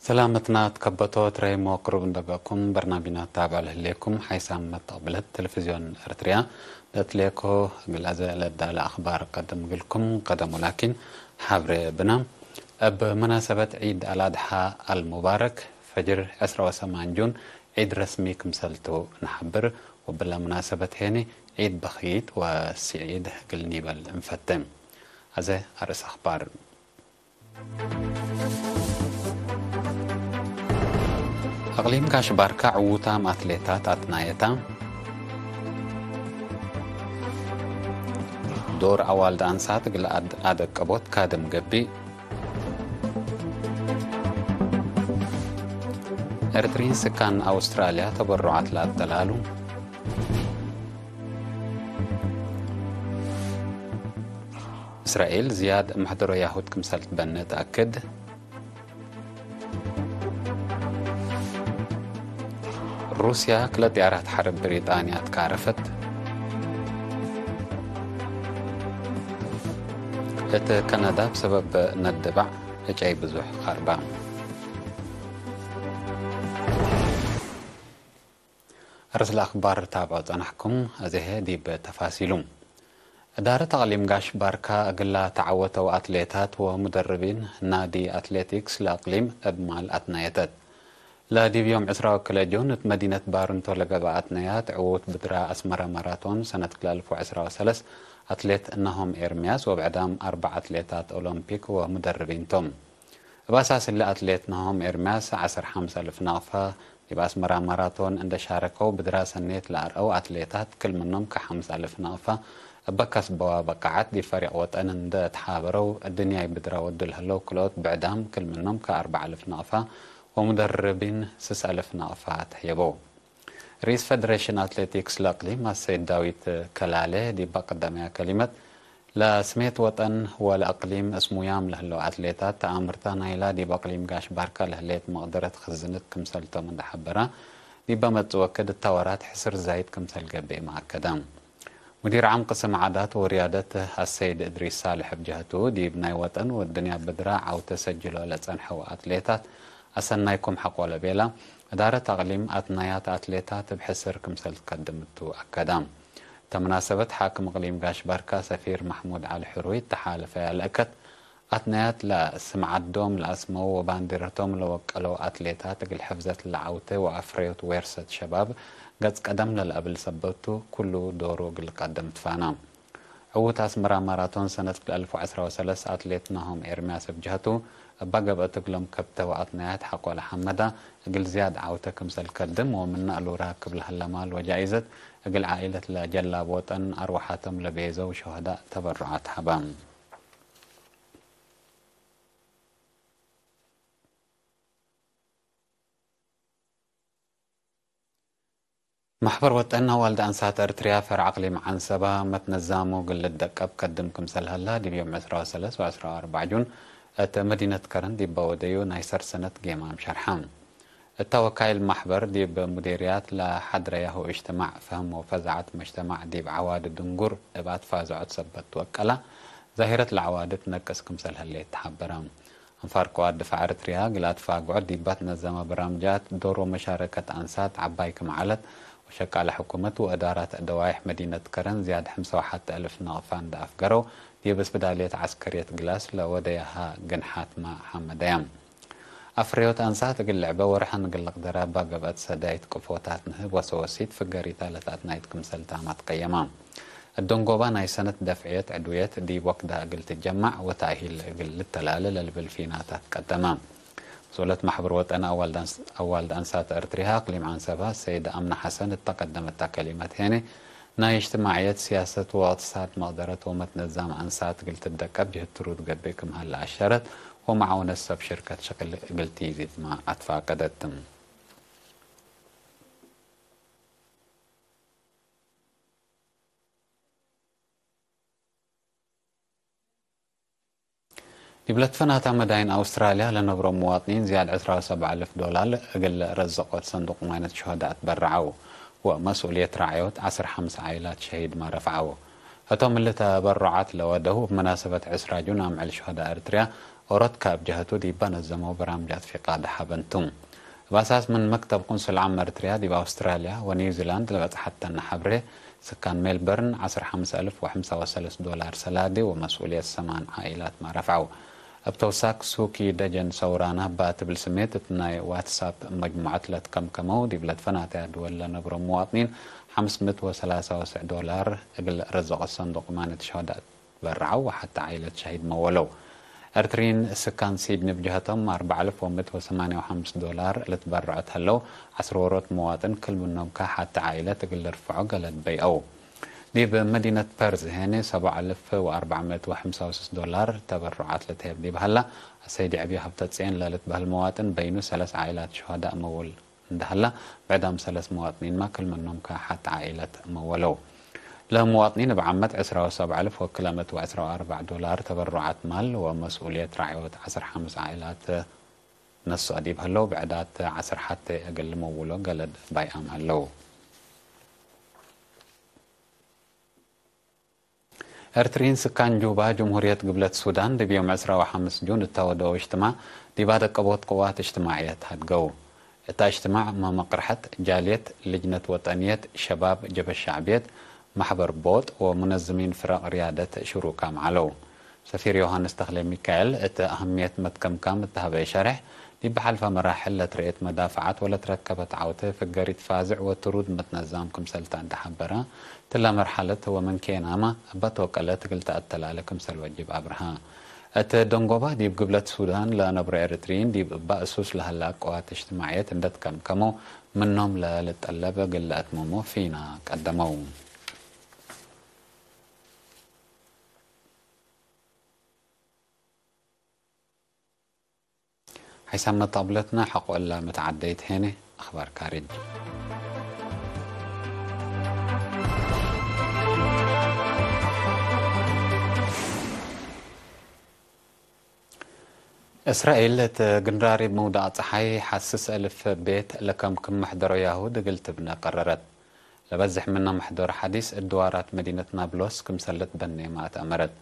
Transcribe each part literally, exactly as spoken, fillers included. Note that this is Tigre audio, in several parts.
ሰላመትና ትከበቶ ትረይሞ ቅሩብ እንደገኩም በርናቢና ታብዕ ለህሌኩም ሓይሳም መተቅብለት ቴሌቪዝዮን ኤርትርያ ለትሌኮ እግል አዘ ለዳለ አኽባር ቀድም እግልኩም ቀደሙ ላኪን ሓብሬ ብና። እብ መናሰበት ዒድ አልአድሓ አልሙባረክ ፈጅር ዕስራ ወሰማን ጁን ዒድ ረስሚ ክምሰልቱ ነሐብር ወብለ መናሰበት ሄኒ ዒድ በክይት ወሲዒድ እግል ኒበል እንፈቴ። አዘ አርእስ አኽባር። አቅሊም ጋሽ ባርካ ዕዉታም አትሌታት አትናየታ። ዶር አዋልድ አንሳት እግል አድ-፣ አደቀቦት ካድም ገብእ። ኤርትሪን ስካን አውስትራልያ ተበሩዓት ለአተላሉ። እስራኤል ዝያድ መሕደሮ ያሁድ ክምሰል ትበነ ተአክድ። ሩስያ ክለ ጥያራት ሐርብ ብሪጣንያ ትካረፈት። እት ከናዳ ብሰበብ ነድ ባዕ ዕጨይ ብዙሕ ቀርባ። አርእስ ለአኽባር ታብዖ ጸናሕኩም፣ አዜ ዲብ ተፋሲሉ። እዳረት አቅሊም ጋሽ ባርካ እግላ ተዐወተው አትሌታት ወሙደርቢን ናዲ አትሌቲክስ ለአቅሊም እብ ማል አትናየተት። ለዲብ ዮም ዕስራ ወክልኤ ጁን እት መዲነት ባርንቶ ለገብአ አትናያት ዕዉት ብድራ አስመረ ማራቶን ሰነት ክልኤ አልፍ ወዕስራ ወሰለስ አትሌት ናሆም ኤርምያስ ወብዕዳም አርበዕ አትሌታት ኦሎምፒክ ወሙደርቢን ቶም። እብ አሳስ እሊ አትሌት ናሆም ኤርምያስ ዐሰር ሐምስ አልፍ ናቅፋ ዲብ አስመራ ማራቶን እንደ ሻረከው ብድራ ሰኔት ለአርአው አትሌታት ክል ምኖም ከሐምስ አልፍ ናቅፋ እበ ከስበዋ በቃዓት ዲብ ፈሪቅ ወጠን እንደ ተሓበረው እድንያይ ብድራ ወዱ ለህለው ክልኦት ብዕዳም ክል ምኖም ከአርበዕ አልፍ ናቅፋ ወሙደርቢን ስስ አልፍ ናቅፋ ተህየበው። ርኢስ ፈደሬሽን አትሌቲክስ ለእቅሊም አሰይድ ዳዊት ከላሌ ዲብ ቀደመያ ከሊመት፣ ለስሜት ወጠን ወለእቅሊም እስሙያም ለህለው አትሌታት ተአምርተ ናይላ ዲብ አቅሊም ጋሽ ባርካ ለህሌት መቅደረት ክዝንት ክምሰልቶም እንደ ሐበረ፣ ዲበ መጽእ ወክድ እተ ወራት ሕስር ዛይድ ክምሰል ገብእ መአከደ። ሙዲር ዓም ቅስም ዓዳት ወርያደት አሰይድ እድሪስ ሳልሕ እብ ጀህቱ፣ ዲብ ናይ ወጠን ወድንያ ብድራ ዐውተ ሰጅሎ ለጸንሐው አትሌታት አሰናይኩም ሐቆ ለቤላ፣ እዳረት አቅሊም አትናያት አትሌታት እብ ሕስር ክምሰል ትቀድም እቱ አከደ። እተ መናሰበት ሓክም እቅሊም ጋሽ ባርካ ሰፊር መሕሙድ ዐሊ ሕሩይ ተሓለፈያ ለእከት፣ አትናያት ለስምዓት ዶም ለአስመው ወባንዲረቶም ለወቀለው አትሌታት እግል ሕፍዘት ለዐውተ ወአፍረዮት ዌርሰት ሸባብ ገጽ ቀደም ለለአብል ሰበት ቱ፣ ኩሉ ዶሩ እግል ልቀድም ትፋና። ዕዉት አስመራ ማራቶን ሰነት ክልኤ አልፍ ወዐስራ ወሰለስ አትሌት ናሆም ኤርምያስ እብ ጀህቱ፣ እባ ገብአት እግሎም ከብተ ወአትናያት ሐቆለ ሐመዳ፣ እግል ዝያድ ዐውተ ክምሰል ከድም ወምነ አሉር ራክብ ለሀለ ማል ወጃኢዘት፣ እግል ዓኢለት ለጀላብ ወጠን አርወሓቶም ለቤዘው ሸሆዳእ ተበሩዓት ሀበ። መሕበር ወጠን አዋልድ አንሳት ኤርትርያ ፈርዕ አቅሊም ዐንሰባ መትነዛሙ እግል ልደቀብ ከድም ክምሰል ሀላ፣ ዲብ ዮም ዕስራ ወሰለስ ወዕስራ ወአርበዕ ጁን እት መዲነት ከረን ዲበ ወደዩ ናይ ሰር ሰነት ጌማም ሸርሐ። እተ ወካይል መሕበር ዲብ ሙዴርያት ለሐድረያሁ እጅትማዕ ፈህም ወፈዛዐት መጅተማዕ ዲብ ዐዋዲ ድንጉር እብ አትፋዘዖት ሰበት ትወቀላ፣ ዛሂረት ለዐዋዲ ትነቅስ ክምሰል ህሌት ተሐበረ። አንፋር ቅዋት ድፋዕ ኤረትርያ እግል አትፋግዖ ዲብ አትነዘመ በራምጃት ዶር ወመሻረከት አንሳት ዐባይ ክም ዐለት ወሸቃለ ሕኩመት ወእዳራት ደዋይሕ መዲነት ከረን ዝያድ ሐምሳ ወሐተ እልፍ ናቅፋ እንደ አፍገረው ዲብ እስብዳልየት ዐስከርየት ግላስ ለወደያሃ ግንሓትመ ሐመደያ። አፍረዮት አንሳት እግል ልዕበ ወርሐን እግል ልቅደረ እባ ገብአት ሰዳይት ቅፎታት ንህብ ወሰወሲት ፍገሪታ ለተአትናይት ክምሰል ታማት ቀየማ። እት ደንጎባ ናይ ሰነት ደፍዕየት ዕድውየት ዲብ ወክዳ እግል ትጀማዕ ወተእሂል እግል ልተላለ ለልብል ፊናታት ቀደመ። መስኡለት መሕበር ወጠን አዋልድ አንስ-፣ አዋልድ አንሳት ኤረትርያ አቅሊም ዐንሰባ ሰይድ አምነ ሐሰን እተ ቀደመተ ከሊመት ሄኔ፣ ናይ እጅትማዕየት፣ ሲያሰት ወእቅትሳድ መቅደረት ወመትነዛም አንሳት እግል ትደቀብ ጅህድ ትሩድ ገብእ ክም ሀለ አሸረት፣ ወመዓውነት ሰብ ሽርከት ሸቅል እግል ቲዚትመ አትፋቀደት። ዲብ ለትፈናተ መዳይን አውስትራልያ ለነብሮ ምዋጥኒን ዝያድ ዕስራ ወሰብዕ አልፍ ዶላር እግል ረዘቆት ሰንዱቅ ማይነት ሹሀዳእ ትበረዐው፣ ወመስኡልየት ራዕዮት ዐስር ሐምስ ዓኢላት ሸሂድመ ረፍዐው። ህቶም እሊ ተበሩዓት ለወደው እብ መናሰበት ዕስራ ጁን አምዕል ሹሀዳእ ኤረትርያ ኦሮት ከእብ ጀሀቱ ዲበ ነዘመው በራምጃት ፊቃድ ሐበንቱ። እብ አሳስ ምን መክተብ ቁንስል ዓም እርትርያ ዲብ አውስትራልያ ወኒውዚላንድ ለበጽሐተነ ሐብሬ፣ ስካን ሜልበርን ዐስር ሐምስ አልፍ ወሐምሳ ወሰለስ ዶላር ሰላዲ ወመስኡልየት ሰማን ዓኢላት ማ ረፍዐው። እብ ተውሳክ ሱኪ ደጀን ሰውራና እበ ትብል ስሜት እት ናይ ዋትሳፕ መጅሙዐት ለትከምከመው ዲብ ለትፈናተያ ድወል ለነብሮ ሙዋጥኒን ሐምስ ምእት ወሰላሳ ወሰዕ ዶላር እግል ረዘቀ ሰንዱቅ ማነት ሸሆዳት በረዐው ወሐተ ዓኢለት ሸሂድ መወለው። ኤርትሪን ስካን ሲድኒ ብጀሀቶም አርበዕ አልፍ ወምእት ወሰማንያ ወሐምስ ዶላር ልትበረዑ እት ሀለው፣ ዐስር ዎሮት መዋጥን ክል ምኖም ከሐተ ዓኢለት እግል ልርፍዖ ገለድ በይአው። ዲብ መዲነት ፐርዝ ሄኔ ሰብዕ አልፍ ወአርበዕ ምእት ወሐምሳ ወስስ ዶላር ተበሩዓት ልትሄብ ዲብ ሀላ፣ አሰይድ ዕብዩ ሀብተጽየን ለልትበህል መዋጥን በይኑ ሰለስ ዓኢላት ሸሆዳእ መውል እንደ ሀላ፣ ብዕዳም ሰለስ መዋጥኒንመ ክል ምኖም ከሐት ዓኢለት መወለው። ለመዋጥኒን እብ ዓመት ዕስራ ወሰብዕ አልፍ ወክለ ምእት ወዕስራ ወአርበዕ ዶላር ተበሩዓት ማል ወመስኡልየት ራዕዮት ዐስር ሐምስ ዓኢላት ነስኦ ዲብ ህለው፣ ብዕዳት ዐስር ሐቴ እግል ልመውሎ ገለድ ባይአም ህለው። ኤርትሪን ስካን ጁባ፣ ጅምሁርየት ግብለት ሱዳን፣ ዲብ ዮም ዕስራ ወሐምስ ጁን እተ ወደው እጅትማዕ ዲብ አደቀቦት ቅዋት እጅትማዕየት ሀድገው። እተ እጅትማዕ መመቅርሐት ጃልየት፣ ልጅነት ወጠንየት፣ ሸባብ፣ ጀብህት ሸዕብየት፣ መሕበር ቦጥ ወሙነዝሚን ፍረቅ ርያደት ሽሩካም ዐለው። ሰፊር ዮሃንስ ተክለ ሚካኤል እት አህምየት መትከምካም እት ሀበየ ሸሬሕ፣ ዲብ ሐልፈ መራሕል ለትረኤት መዳፈዓት ወለትረከበት ዐውቴ ፍገሪት ፋዝዕ ወትሩድ መትነዛም ክምሰል ተ እንዴ ሐበረ፣ እትለ መርሐለት ወምን ኬናመ እበ ቶቀለት እግል ተአተላለ ክምሰል ወጅብ አብርሀ። እት ደንጎባ ዲብ ግብለት ሱዳን ለነብሮ ኤረትርዪን ዲብ እበ እሱስ ለሀላ ቅዋት እጅትማዕየት እንዴ ትከምከመው፣ ምኖም ለልጠለብ እግል ለአትምሞ ፊና ቀደመው። ሐይሳም መጣብለትነ ሐቆ እለ መትዓደይት ሄነ። አኽባር ካርጅ። እስራኤል እት ግንራሪብ ምውዳቅ ጸሓይ ሐስስ እልፍ ቤት ለከምክም መሕደሮ ያሁድ እግል ትብነ ቀረረት። ለበዝሕ ምነ መሕደሮ ሐዲስ እድዋራት መዲነት ናብሎስ ክምሰል ልትበኔመ አትአመረት።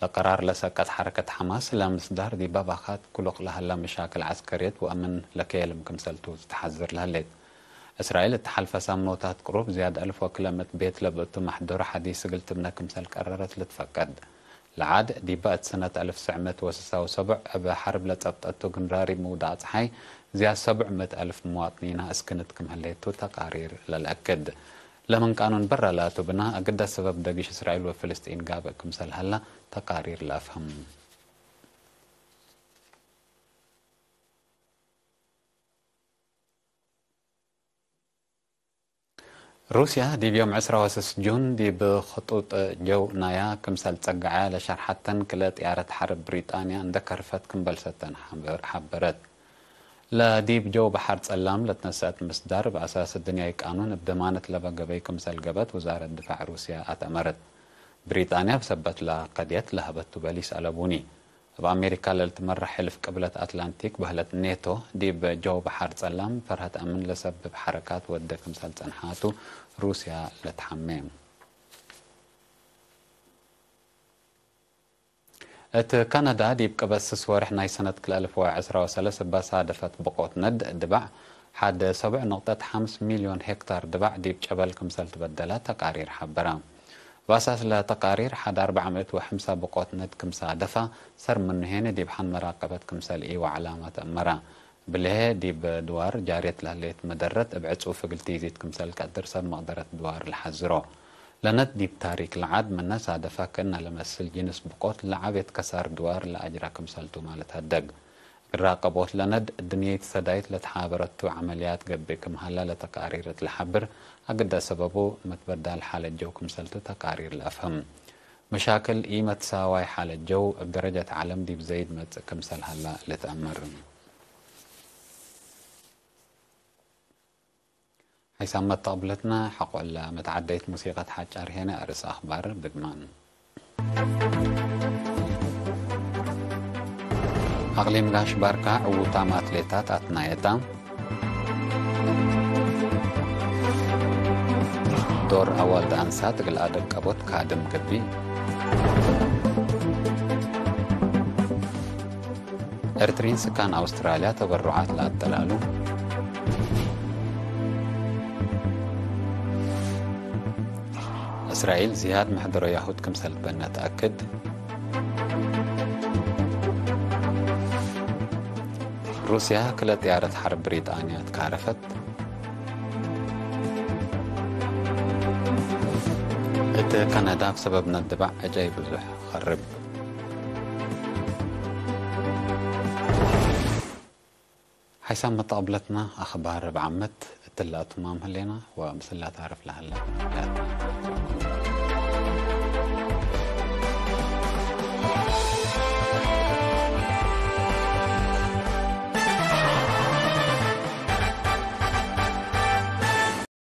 ለቀራር ለሰቀት ሐረከት ሐማስ ለምስዳር ዲብ አባካት ክሉቅ ለሀለ መሻክል ዐስከርየት ወአምን ለከየልም ክምሰልቱ ትትሐዝር ለህሌት። እስራኤል እት ሐልፈ ሳምኖታት ቅሩብ ዝያድ አልፍ ወክለ ምእት ቤት ለብእቱ መሕደሮ ሐዲስ እግል ትብነ ክምሰል ቀረረት ልትፈቀድ። ለዓድ ዲበ እት ሰነት አልፍ ትሰዕ ምእት ወስሳ ወሰቡዕ እብ ሐርብ ለጸብጠቱ ግንራሪብ ምውዳቅ ጸሓይ ዝያድ ሰቡዕ ምእት አልፍ ሙዋጥኒና እስክንት ክም ህሌቱ ተቃሪር ለልአክድ። ለምን ቃኑን በረ ላቱ ብና፣ አግደ ሰበብ ደግሽ እስራኤል ወፍልስጢን ጋብእ ክምሰል ሀላ ተቃሪር ለአፍህም። ሩስያ ዲብ ዮም ዕስራ ወስስ ጁን ዲብ ክጡጥ ጀው ናያ ክምሰል ጸግዐ ለሸርሐተን ክልኤ ጥያረት ሐርብ ብሪጣንያ እንዴ ከርፈት ክም በልሰተን ሐበ-፣ ሐበረት። ለዲብ ጀው በሐር ጸላም ለትነሰአት ምስዳር፣ እብ አሳስ ድንያይ ቃኑን እብ ደማነት ለበ ገበይ ክምሰል ገብአት ውዛረት ድፋዕ ሩስያ አትአመረት። ብሪጣንያ እብ ሰበት ለቀድየት ለሀበቱ በሊስ አለቡኒ። እብ አሜሪካ ለልትመረሕ ሕልፍ ቅብለት አትላንቲክ በህለት ኔቶ፣ ዲብ ጀው በሐር ጸላም ፈርሀት አምን ለሰብብ ሐረካት ወደ ክምሰል ጸንሓቱ ሩስያ ለትሐሜ። እት ካናዳ፣ ዲብ ቅበት ስስ ወርሕ ናይ ሰነት ክልኤ አልፍ ወዕስራ ወሰለስ እበ ሳደፈት ብቆት ነድ ድባዕ፣ ሐድ ሰቡዕ ነቅጠት ሐምስ ሚልዮን ሄክታር ድባዕ ዲብ ጨበል ክምሰል ትበደለ ተቃሪር ሐበረ። እብ አሳስ ለተቃሪር፣ ሐድ አርበዕ ምእት ወሐምሳ ብቆት ነድ ክም ሳደፈ፣ ሰር ምኑ ሄነ ዲብ ሐን መራቀበት ክምሰል ኢወዐላመ ተአመረ። ብልሄ፣ ዲብ ድዋር ጃርየት ለህሌት መደረት እብ ዕጹፍ እግል ቲዚት ክምሰል ቀድር ሰብ መቅደረት ድዋር ለሐዝሮ። ለነድ ዲብ ታሪክ ለዓድ ምነ ሳደፈ ክእነ ለመስል ጅንስ ብቆት ለዐቤት ከሳር ድዋር ለአጅረ ክምሰልቱ ማለት ሀደግ። እግል ራቀቦት ለነድ፣ እድንየይት ሰዳይት ለትሓበረቱ ዐመልያት ገብእ ክም ሀላ ለተቃሪር እት ለሐብር፣ አግደ ሰበቡ መትበዳል ሓለት ጀው ክምሰልቱ ተቃሪር ለአፍህም። መሻክል ኢመትሳዋይ ሓለት ጀው እብ ደረጀት ዐለም ዲብ ዘይድ መጽእ ክምሰል ሀላ ልትአመር። ሐይሳም መተቅብለትነ ሐቆለ መትዓደይት ሙሲቀት ሐጫር ሄነ አርእስ አኽባር ብግማን። አቅሊም ጋሽ ባርካ ዕዉታም አትሌታት አትናየታ። ዶር አዋልድ አንሳት እግል አደቀቦት ካድም ገብእ። ኤርትሪን ስካን አውስትራልያ ተበሩዓት ለአተላሉ። እስራኤል ዝያድ ምሕደሮ ያሁድ ክምሰል ትበነ ተአክድ። ሩስያ ክለ ጥያረት ሐርብ ብሪጣንያ ትካረፈት። እት ከነዳ ብሰበብ ነድባዕ ዕጨይ ብዙሕ ኸርብ። ሓይሳም መተቀብለትና አኽባር እብ ዓመት እትለ አትማም ህሌና ወምስላ ታርፍ ለሀለ።